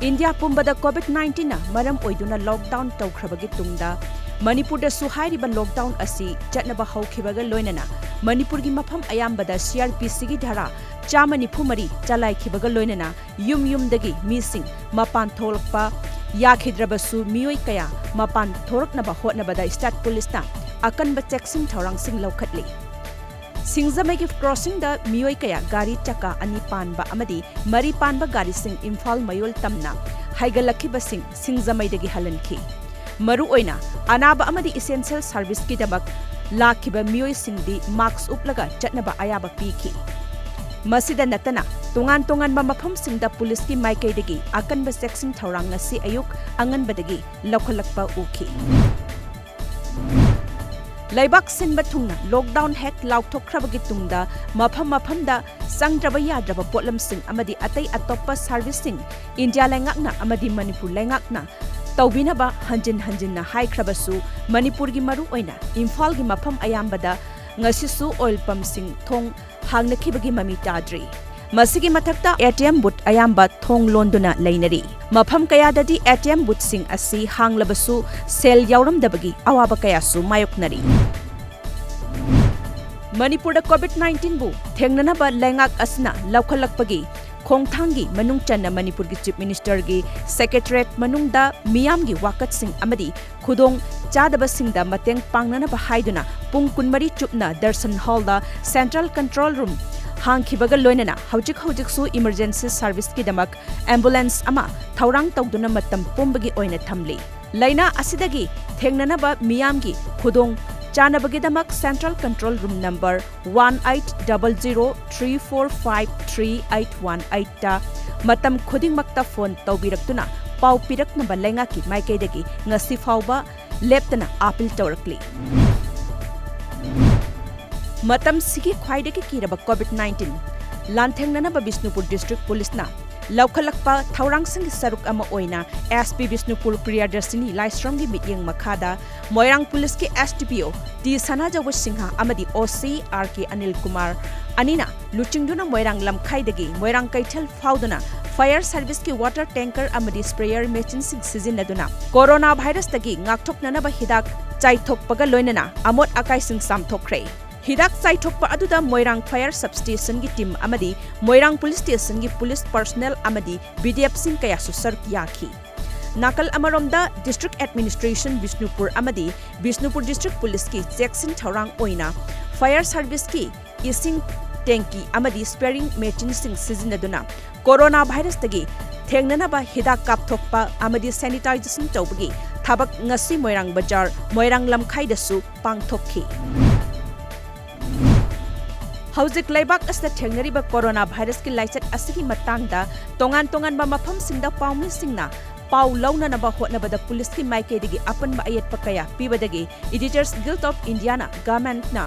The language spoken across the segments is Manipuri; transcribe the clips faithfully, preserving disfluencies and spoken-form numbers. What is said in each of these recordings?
ꯏꯟꯗꯤꯌꯥ ꯄꯨꯝꯕꯗ COVID nineteen ꯅ ꯃꯔꯝ ꯑꯣꯏꯗꯨꯅ lockdown ꯇꯧꯈ꯭ꯔꯕꯒꯤ ꯇꯨꯡꯗ ꯃꯅꯤꯄꯨꯔꯗꯁꯨ ꯍꯥꯏꯔꯤꯕ lockdown ꯑꯁꯤ ꯆꯠꯅꯕ ꯍꯧꯈꯤꯕꯒ ꯂꯣꯏꯅꯅ ꯃꯅꯤꯄꯨꯔꯒꯤ ꯃꯐꯝ ꯑꯌꯥꯝꯕꯗ CRPC ꯒꯤ ꯙꯥꯔꯥ ꯆꯥꯝꯃ ꯅꯤꯐꯨ ꯃꯔꯤ ꯆꯂꯥꯏꯈꯤꯕꯒ ꯂꯣꯏꯅꯅ ꯌꯨꯝ ꯌꯨꯝꯗꯒꯤ ꯃꯤꯁꯤꯡ ꯃꯄꯥꯟ ꯊꯣꯛꯂꯛꯄ ꯌꯥꯈꯤꯗ꯭ꯔꯕꯁꯨ ꯃꯤꯑꯣꯏ ꯀꯌꯥ ꯃꯄꯥꯟ ꯊꯣꯔꯛꯅꯕ ꯍꯣꯠꯅꯕꯗ state police ꯅ ꯑꯀꯟꯕ ꯆꯦꯛꯁꯤꯟ ꯊꯧꯔꯥꯡꯁꯤꯡ ꯂꯧꯈꯠꯂꯤ꯫ ꯁꯤꯡꯖꯃꯩꯒꯤ crossing ꯗ ꯃꯤꯑꯣꯏ ꯀꯌꯥ ꯒꯥꯔꯤ ꯆꯀꯥ ꯑꯅꯤ ꯄꯥꯟꯕ ꯑꯃꯗꯤ ꯃꯔꯤ ꯄꯥꯟꯕ ꯒꯥꯔꯤꯁꯤꯡ ꯏꯝꯐꯥꯜ ꯃꯌꯣꯜ ꯇꯝꯅ ꯍꯥꯏꯒꯠꯂꯛꯈꯤꯕꯁꯤꯡ ꯁꯤꯡꯖꯃꯩꯗꯒꯤ ꯍꯜꯍꯟꯈꯤ꯫ ꯃꯔꯨꯑꯣꯏꯅ ꯑꯅꯥꯕ ꯑꯃꯗꯤ essential service ꯀꯤꯗꯃꯛ ꯂꯥꯛꯈꯤꯕ ꯃꯤꯑꯣꯏꯁꯤꯡꯗꯤ mask ꯎꯞꯂꯒ ꯆꯠꯅꯕ ꯑꯌꯥꯕ ꯄꯤꯈꯤ꯫ ꯃꯁꯤꯗ ꯅꯠꯇꯅ ꯇꯣꯉꯥꯟ ꯇꯣꯉꯥꯟꯕ ꯃꯐꯝꯁꯤꯡꯗ police ꯀꯤ ꯃꯥꯏꯀꯩꯗꯒꯤ ꯑꯀꯟꯕ ꯆꯦꯛꯁꯤꯟ ꯊꯧꯔꯥꯡ ꯉꯁꯤ ꯑꯌꯨꯛ ꯑꯉꯟꯕꯗꯒꯤ ꯂꯧꯈꯠꯂꯛꯄ ꯎꯈꯤ꯫ ꯂꯩꯕꯥꯛ ꯁꯤꯟꯕ ꯊꯨꯡꯅ lockdown ꯍꯦꯛ ꯂꯥꯎꯊꯣꯛꯈ꯭ꯔꯕꯒꯤ ꯇꯨꯡꯗ ꯃꯐꯝ ꯃꯐꯝꯗ ꯆꯪꯗ꯭ꯔꯕ ꯌꯥꯗ꯭ꯔꯕ ꯄꯣꯠꯂꯝꯁꯤꯡ ꯑꯃꯗꯤ ꯑꯇꯩ ꯑꯇꯣꯞꯄ service ꯁꯤꯡ ꯏꯟꯗꯤꯌꯥ ꯂꯩꯉꯥꯛꯅ ꯑꯃꯗꯤ ꯃꯅꯤꯄꯨꯔ ꯂꯩꯉꯥꯛꯅ ꯇꯧꯕꯤꯅꯕ ꯍꯟꯖꯤꯟ ꯍꯟꯖꯤꯟꯅ ꯍꯥꯏꯈ꯭ꯔꯕꯁꯨ ꯃꯅꯤꯄꯨꯔꯒꯤ ꯃꯔꯨꯑꯣꯏꯅ ꯏꯝꯐꯥꯜꯒꯤ ꯃꯐꯝ ꯑꯌꯥꯝꯕꯗ ꯉꯁꯤꯁꯨ oil pump ꯁꯤꯡ ꯊꯣꯡ ꯍꯥꯡꯅꯈꯤꯕꯒꯤ ꯃꯃꯤ ꯇꯥꯗ꯭ꯔꯤ꯫ ꯃꯁꯤꯒꯤ ꯃꯊꯛꯇ ATM booth ꯑꯌꯥꯝꯕ ꯊꯣꯡ ꯂꯣꯟꯗꯨꯅ ꯂꯩꯅꯔꯤ꯫ ꯃꯐꯝ ꯀꯌꯥꯗꯗꯤ ATM booth ꯁꯤꯡ ꯑꯁꯤ ꯍꯥꯡꯂꯕꯁꯨ ꯁꯦꯜ ꯌꯥꯎꯔꯝꯗꯕꯒꯤ ꯑꯋꯥꯕ ꯀꯌꯥꯁꯨ ꯃꯥꯌꯣꯛꯅꯔꯤ꯫ ꯃꯅꯤꯄꯨꯔꯗ COVID nineteen ꯕꯨ ꯊꯦꯡꯅꯅꯕ ꯂꯩꯉꯥꯛ ꯑꯁꯤꯅ ꯂꯧꯈꯠꯂꯛꯄꯒꯤ ꯈꯣꯡꯊꯥꯡꯒꯤ ꯃꯅꯨꯡ ꯆꯟꯅ ꯃꯅꯤꯄꯨꯔꯒꯤ Chief Minister ꯒꯤ Secretariat ꯃꯅꯨꯡꯗ ꯃꯤꯌꯥꯝꯒꯤ ꯋꯥꯀꯠꯁꯤꯡ ꯑꯃꯗꯤ ꯈꯨꯗꯣꯡ ꯆꯥꯗꯕꯁꯤꯡꯗ ꯃꯇꯦꯡ ꯄꯥꯡꯅꯅꯕ ꯍꯥꯏꯗꯨꯅ ꯄꯨꯡ ꯀꯨꯟꯃꯔꯤ ꯆꯨꯞꯅ Darshan Hall ꯗ Central Control Room ꯍꯥꯡꯈꯤꯕꯒ ꯂꯣꯏꯅꯅ ꯍꯧꯖꯤꯛ ꯍꯧꯖꯤꯛꯁꯨ emergency service ꯀꯤꯗꯃꯛ ambulance ꯑꯃ ꯊꯧꯔꯥꯡ ꯇꯧꯗꯨꯅ ꯃꯇꯝ ꯄꯨꯝꯕꯒꯤ ꯑꯣꯏꯅ ꯊꯝꯂꯤ꯫ ꯂꯥꯏꯅꯥ ꯑꯁꯤꯗꯒꯤ ꯊꯦꯡꯅꯅꯕ ꯃꯤꯌꯥꯝꯒꯤ ꯈꯨꯗꯣꯡ ꯆꯥꯅꯕꯒꯤꯗꯃꯛ Central Control Room number one eight double zero three four five three eight one eight ꯇ ꯃꯇꯝ ꯈꯨꯗꯤꯡꯃꯛꯇ phone ꯇꯧꯕꯤꯔꯛꯇꯨꯅ ꯄꯥꯎ ꯄꯤꯔꯛꯅꯕ ꯂꯩꯉꯥꯛꯀꯤ ꯃꯥꯏꯀꯩꯗꯒꯤ ꯉꯁꯤ ꯐꯥꯎꯕ ꯂꯦꯞꯇꯅ appeal ꯇꯧꯔꯛꯂꯤ꯫ ꯃꯇꯝꯁꯤꯒꯤ ꯈ꯭ꯋꯥꯏꯗꯒꯤ ꯀꯤꯔꯕ COVID nineteen ꯂꯥꯟꯊꯦꯡꯅꯅꯕ Bishnupur District Police ꯅ ꯂꯧꯈꯠꯂꯛꯄ ꯊꯧꯔꯥꯡꯁꯤꯡꯒꯤ ꯁꯔꯨꯛ ꯑꯃ ꯑꯣꯏꯅ S P ꯕꯤꯁꯅꯨꯄꯨꯔ ꯄ꯭ꯔꯤꯌꯥꯗꯔꯁꯤꯅꯤ ꯂꯥꯏꯁ꯭ꯔꯝꯒꯤ ꯃꯤꯠꯌꯦꯡ ꯃꯈꯥꯗ ꯃꯣꯏꯔꯥꯡ ꯄꯨꯂꯤꯁꯀꯤ S D P O T ꯁꯅꯥꯖꯥꯎꯕ ꯁꯤꯡꯍ ꯑꯃꯗꯤ O C R K Anil Kumar ꯑꯅꯤꯅ ꯂꯨꯆꯤꯡꯗꯨꯅ ꯃꯣꯏꯔꯥꯡ ꯂꯝꯈꯥꯏꯗꯒꯤ ꯃꯣꯏꯔꯥꯡ ꯀꯩꯊꯦꯜ ꯐꯥꯎꯗꯨꯅ fire service ꯀꯤ water tanker ꯑꯃꯗꯤ sprayer machine ꯁꯤꯡ ꯁꯤꯖꯤꯟꯅꯗꯨꯅ corona virus ꯇꯒꯤ ꯉꯥꯛꯊꯣꯛꯅꯅꯕ ꯍꯤꯗꯥꯛ ꯆꯥꯏꯊꯣꯛꯄꯒ ꯂꯣꯏꯅꯅ ꯑꯃꯣꯠ ꯑꯀꯥꯏꯁꯤꯡ ꯆꯥꯝꯊꯣꯛꯈ꯭ꯔꯦ꯫ ꯍꯤꯗꯥꯛ ꯆꯥꯏꯊꯣꯛꯄ ꯑꯗꯨꯗ ꯃꯣꯏꯔꯥꯡ fire sub station ꯒꯤ team ꯑꯃꯗꯤ ꯃꯣꯏꯔꯥꯡ police station ꯒꯤ police personnel ꯑꯃꯗꯤ B D F ꯁꯤꯡ ꯀꯌꯥꯁꯨ ꯁꯔꯨꯛ ꯌꯥꯈꯤ꯫ ꯅꯥꯀꯜ ꯑꯃꯔꯣꯝꯗ, district administration ꯕꯤꯁꯅꯨꯄꯨꯔ ꯑꯃꯗꯤ ꯕꯤꯁꯅꯨꯄꯨꯔ district police ꯀꯤ ꯆꯦꯛꯁꯤꯟ ꯊꯧꯔꯥꯡ ꯑꯣꯏꯅ fire service ꯀꯤ ꯏꯁꯤꯡ tanky ꯑꯃꯗꯤ spraying machine ꯁꯤꯡ ꯁꯤꯖꯤꯟꯅꯗꯨꯅ corona virus ꯇꯒꯤ ꯊꯦꯡꯅꯅꯕ ꯍꯤꯗꯥꯛ ꯀꯥꯞꯊꯣꯛꯄ ꯑꯃꯗꯤ sanitization ꯇꯧꯕꯒꯤ ꯊꯕꯛ ꯉꯁꯤ ꯃꯣꯏꯔꯥꯡ ꯕꯖꯥꯔ, ꯃꯣꯏꯔꯥꯡ ꯂꯝꯈꯥꯏꯗꯁꯨ ꯄꯥꯡꯊꯣꯛꯈꯤ꯫ ꯍꯧꯖꯤꯛ ꯂꯩꯕꯥꯛ ꯑꯁꯤꯗ ꯊꯦꯡꯅꯔꯤꯕ corona virus ꯀꯤ ꯂꯥꯏꯆꯠ ꯑꯁꯤꯒꯤ ꯃꯇꯥꯡꯗ ꯇꯣꯉꯥꯟ ꯇꯣꯉꯥꯟꯕ ꯃꯐꯝꯁꯤꯡꯗ ꯄꯥꯎꯃꯤꯁꯤꯡꯅ ꯄꯥꯎ ꯂꯧꯅꯅꯕ ꯍꯣꯠꯅꯕꯗ police ꯀꯤ ꯃꯥꯏꯀꯩꯗꯒꯤ ꯑꯄꯟꯕ ꯑꯌꯦꯠꯄ ꯀꯌꯥ ꯄꯤꯕꯗꯒꯤ Editors Guild of India ꯅ government ꯅ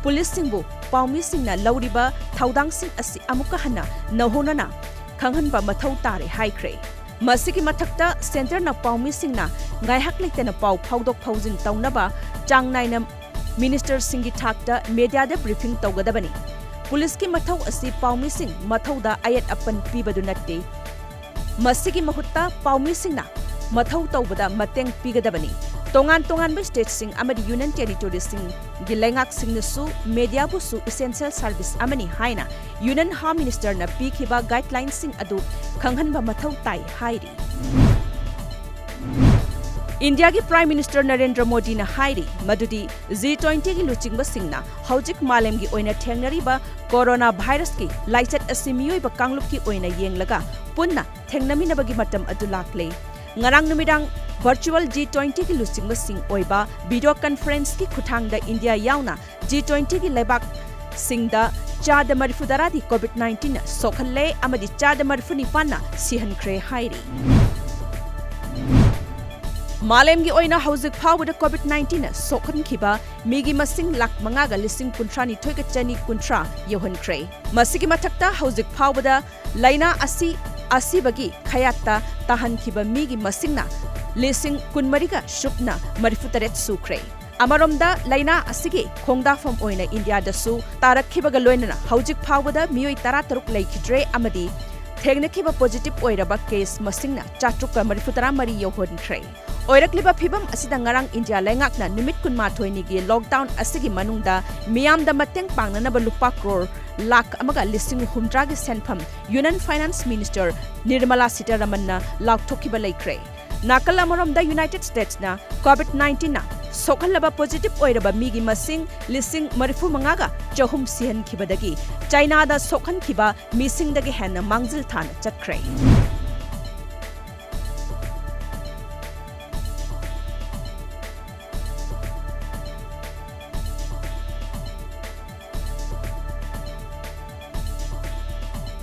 police ꯁꯤꯡꯕꯨ ꯄꯥꯎꯃꯤꯁꯤꯡꯅ ꯂꯧꯔꯤꯕ ꯊꯧꯗꯥꯡꯁꯤꯡ ꯑꯁꯤ ꯑꯃꯨꯛꯀ ꯍꯟꯅ ꯅꯧꯍꯧꯅꯅ ꯈꯪꯍꯟꯕ ꯃꯊꯧ ꯇꯥꯔꯦ ꯍꯥꯏꯈ꯭ꯔꯦ꯫ ꯃꯁꯤꯒꯤ ꯃꯊꯛꯇ centre ꯅ ꯄꯥꯎꯃꯤꯁꯤꯡꯅ ꯉꯥꯏꯍꯥꯛ ꯂꯩꯇꯅ ꯄꯥꯎ ꯐꯥꯎꯗꯣꯛ ꯐꯥꯎꯖꯤꯟ ꯇꯧꯅꯕ ꯆꯥꯡ ꯅꯥꯏꯅ minister ꯁꯤꯡꯒꯤ ꯊꯥꯛꯇ media ꯗ briefing ꯇꯧꯒꯗꯕꯅꯤ꯫ Police ꯀꯤ ꯃꯊꯧ ꯑꯁꯤ ꯄꯥꯎꯃꯤꯁꯤꯡ ꯃꯊꯧꯗ ꯑꯌꯦꯠ ꯑꯄꯟ ꯄꯤꯕꯗꯨ ꯅꯠꯇꯦ꯫ ꯃꯁꯤꯒꯤ ꯃꯍꯨꯠꯇ ꯄꯥꯎꯃꯤꯁꯤꯡꯅ ꯃꯊꯧ ꯇꯧꯕꯗ ꯃꯇꯦꯡ ꯄꯤꯒꯗꯕꯅꯤ꯫ ꯇꯣꯉꯥꯟ ꯇꯣꯉꯥꯟꯕ state ꯁꯤꯡ ꯑꯃꯗꯤ Union Territory ꯁꯤꯡꯒꯤ ꯂꯩꯉꯥꯛꯁꯤꯡꯅꯁꯨ media ꯕꯨꯁꯨ essential service ꯑꯃꯅꯤ ꯍꯥꯏꯅ Union Home Minister ꯅ ꯄꯤꯈꯤꯕ guideline ꯁꯤꯡ ꯑꯗꯨ ꯈꯪꯍꯟꯕ ꯃꯊꯧ ꯇꯥꯏ ꯍꯥꯏꯔꯤ꯫ ꯏꯟꯗꯤꯌꯥꯒꯤ Prime Minister ꯅꯔꯦꯟꯗ꯭ꯔ ꯃꯣꯗꯤꯅ ꯍꯥꯏꯔꯤ ꯃꯗꯨꯗꯤ G twenty ꯒꯤ ꯂꯨꯆꯤꯡꯕꯁꯤꯡꯅ ꯍꯧꯖꯤꯛ ꯃꯥꯂꯦꯝꯒꯤ ꯑꯣꯏꯅ ꯊꯦꯡꯅꯔꯤꯕ corona virus ꯀꯤ ꯂꯥꯏꯆꯠ ꯑꯁꯤ ꯃꯤꯑꯣꯏꯕ ꯀꯥꯡꯂꯨꯞꯀꯤ ꯑꯣꯏꯅ ꯌꯦꯡꯂꯒ ꯄꯨꯟꯅ ꯊꯦꯡꯅꯃꯤꯟꯅꯕꯒꯤ ꯃꯇꯝ ꯑꯗꯨ ꯂꯥꯛꯂꯦ꯫ ꯉꯔꯥꯡ ꯅꯨꯃꯤꯗꯥꯡ virtual G twenty ꯒꯤ ꯂꯨꯆꯤꯡꯕꯁꯤꯡ ꯑꯣꯏꯕ video conference ꯀꯤ ꯈꯨꯠꯊꯥꯡꯗ ꯏꯟꯗꯤꯌꯥ ꯌꯥꯎꯅ G twenty ꯒꯤ ꯂꯩꯕꯥꯛꯁꯤꯡꯗ ꯆꯥꯗ ꯃꯔꯤꯐꯨ ꯇꯔꯥꯗꯤ COVID nineteen ꯅ ꯁꯣꯛꯍꯜꯂꯦ ꯑꯃꯗꯤ ꯆꯥꯗ ꯃꯔꯤꯐꯨ ꯅꯤꯄꯥꯟꯅ ꯁꯤꯍꯟꯈ꯭ꯔꯦ ꯍꯥꯏꯔꯤ꯫ ꯃꯥꯂꯦꯝꯒꯤ ꯑꯣꯏꯅ ꯍꯧꯖꯤꯛ ꯐꯥꯎꯕꯗ COVID nineteen ꯅ ꯁꯣꯛꯍꯟꯈꯤꯕ ꯃꯤꯒꯤ ꯃꯁꯤꯡ ꯂꯥꯈ ꯃꯉꯥꯒ ꯂꯤꯁꯤꯡ ꯀꯨꯟꯊ꯭ꯔꯥꯅꯤꯊꯣꯏꯒ ꯆꯅꯤ ꯀꯨꯟꯊ꯭ꯔꯥ ꯌꯧꯍꯟꯈ꯭ꯔꯦ꯫ ꯃꯁꯤꯒꯤ ꯃꯊꯛꯇ ꯍꯧꯖꯤꯛ ꯐꯥꯎꯕꯗ ꯂꯥꯏꯅꯥ ꯑꯁꯤ ꯑꯁꯤꯕꯒꯤ ꯈꯌꯥꯠꯇ ꯇꯥꯍꯟꯈꯤꯕ ꯃꯤꯒꯤ ꯃꯁꯤꯡꯅ ꯂꯤꯁꯤꯡ ꯀꯨꯟꯃꯔꯤꯒ ꯁꯨꯞꯅ ꯃꯔꯤꯐꯨꯇꯔꯦꯠ ꯁꯨꯈ꯭ꯔꯦ꯫ ꯑꯃꯔꯣꯝꯗ, ꯂꯥꯏꯅꯥ ꯑꯁꯤꯒꯤ ꯈꯣꯡꯗꯥꯐꯝ ꯑꯣꯏꯅ ꯏꯟꯗꯤꯌꯥꯗꯁꯨ ꯇꯥꯔꯛꯈꯤꯕꯒ ꯂꯣꯏꯅꯅ ꯍꯧꯖꯤꯛ ꯐꯥꯎꯕꯗ ꯃꯤꯑꯣꯏ ꯇꯔꯥꯇꯔꯨꯛ ꯂꯩꯈꯤꯗ꯭ꯔꯦ ꯑꯃꯗꯤ ꯊꯦꯡꯅꯈꯤꯕ positive ꯑꯣꯏꯔꯕ case ꯃꯁꯤꯡꯅ ꯆꯥꯇ꯭ꯔꯨꯛꯀ ꯃꯔꯤꯐꯨꯇꯔꯥ ꯃꯔꯤ ꯌꯧꯍꯟꯈ꯭ꯔꯦ꯫ ꯑꯣꯏꯔꯛꯂꯤꯕ ꯐꯤꯚꯝ ꯑꯁꯤꯗ ꯉꯔꯥꯡ ꯏꯟꯗꯤꯌꯥ ꯂꯩꯉꯥꯛꯅ ꯅꯨꯃꯤꯠ ꯀꯨꯟꯃꯥꯊꯣꯏꯅꯤꯒꯤ lockdown ꯑꯁꯤꯒꯤ ꯃꯅꯨꯡꯗ ꯃꯤꯌꯥꯝꯗ ꯃꯇꯦꯡ ꯄꯥꯡꯅꯅꯕ ꯂꯨꯄꯥ ꯀ꯭ꯔꯣꯔ ꯂꯥꯈ ꯑꯃꯒ ꯂꯤꯁꯤꯡ ꯍꯨꯝꯗ꯭ꯔꯥꯒꯤ ꯁꯦꯟꯐꯝ Union Finance Minister ꯅꯤꯔꯃꯂꯥ ꯁꯤꯇꯥꯔꯥꯃꯟꯅ ꯂꯥꯎꯊꯣꯛꯈꯤꯕ ꯂꯩꯈ꯭ꯔꯦ꯫ ꯅꯥꯀꯜ ꯑꯃꯔꯣꯝꯗ, United States ꯅ COVID nineteenꯅ ꯁꯣꯛꯍꯜꯂꯕ positive ꯑꯣꯏꯔꯕ ꯃꯤꯒꯤ ꯃꯁꯤꯡ ꯂꯤꯁꯤꯡ ꯃꯔꯤꯐꯨ ꯃꯉꯥꯒ ꯆꯍꯨꯝ ꯁꯤꯍꯟꯈꯤꯕꯗꯒꯤ ꯆꯥꯏꯅꯥꯗ ꯁꯣꯛꯍꯟꯈꯤꯕ ꯃꯤꯁꯤꯡꯗꯒꯤ ꯍꯦꯟꯅ ꯃꯥꯡꯖꯤꯜ ꯊꯥꯅ ꯆꯠꯈ꯭ꯔꯦ꯫